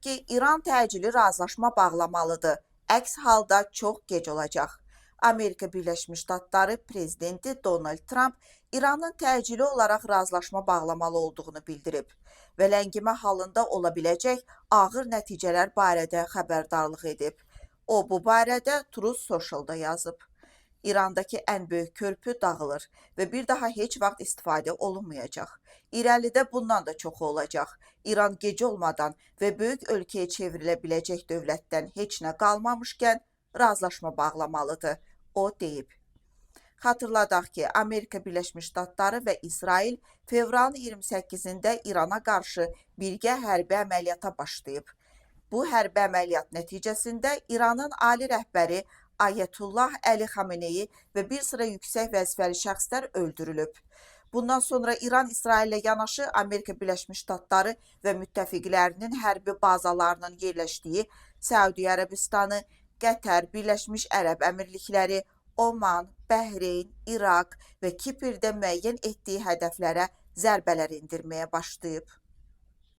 ki, İran təcili razılaşma bağlamalıdır. Əks halda çox gec olacaq. Amerika Birləşmiş Ştatları prezidenti Donald Trump İranın təcili olaraq razılaşma bağlamalı olduğunu bildirib və ləngimə halında ola biləcək ağır nəticələr barədə xəbərdarlıq edib. O bu barədə Truth Social-da yazıb. İrandakı ən böyük körpü dağılır və bir daha heç vaxt istifadə olunmayacaq. İrəlidə bundan da çoxu olacaq. İran gec olmadan və böyük ölkəyə çevrilə biləcək dövlətdən heç nə qalmamışkən razılaşma bağlamalıdır, o deyib. Xatırladaq ki, Amerika Birləşmiş Ştatları və İsrail fevralın 28-də İrana qarşı birgə hərbi əməliyyata başlayıb. Bu hərbi əməliyyat nəticəsində İranın ali rəhbəri Ayətullah Əli Xameneyi və bir sıra yüksək vəzifəli şəxslər öldürülüb. Bundan sonra İran İsraillə yanaşı Amerika Birləşmiş Ştatları və müttəfiqlərinin hərbi bazalarının yerləşdiyi Səudiyyə Ərəbistanı, Qətər, Birləşmiş Ərəb Əmirlikləri, Oman, Bəhreyn, İraq və Kiprdə müəyyən etdiyi hədəflərə zərbələr endirməyə başlayıb.